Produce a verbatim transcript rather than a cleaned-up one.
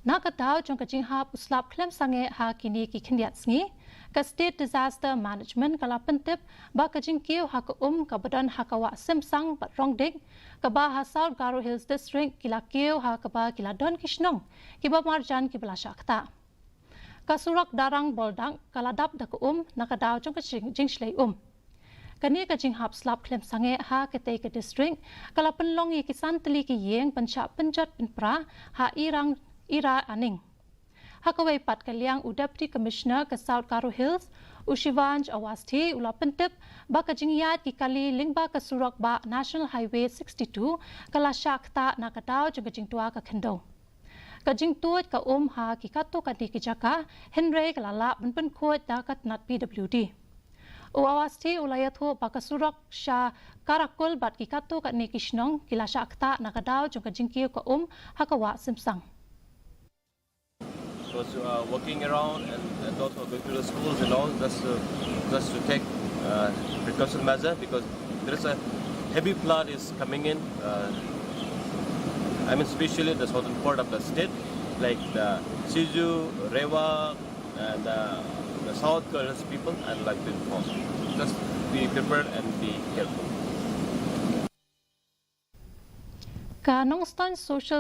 Na ka daw jong ka jinghap u slap khlem sangeh ha kine ki khyndiat sngi, ka State Disaster Management ka la pyntip ba ka jingkiew ha ka um kaba don ha ka wah Simsang bad Rongding, kaba ha South Garo Hills District, ki la kiew ha kaba ki la don ki shnong kiba marjan kiba la shah ktah. Ka surok Darrang Boldak ka la dap da ka um na ka daw jong ka jing-, jingshlei um. Kane ka jinghap slap khlem sangeh ha katei ka district ka la pynlong ïa ki san tylli ki ïing ban shah pynjot pynpra ha Irang Ira Aning. Ha kawei pat ka liang, u Deputy Commissioner ka South Garo Hills, u Shivansh Awasthi, u la pyntip ba ka jingïaid ki kali lyngba ka surok bah National Highway sixty-two ka la shah ktah na ka daw jong ka jingtwa ka khyndew. Ka jingtuid ka um ha ki katto katne ki jaka, hynrei ka la lah ban pynkhuid da ka tnat P W D. U Awasthi u la ïathuh ba ka surok sha Karakul bad ki katto katne ki shnong ki la shah ktah na ka daw jong ka jingkiew ka um ha ka wah Simsang. It was uh, walking around and, and also going to the schools and all, just to, just to take uh, precaution measure, because there is a heavy flood is coming in. Uh, I mean, especially the southern part of the state, like the Siju, Rewa, and uh, the South Garo Hills people, I'd like to inform. Just be prepared and be careful. Ka Nongstoiñ Social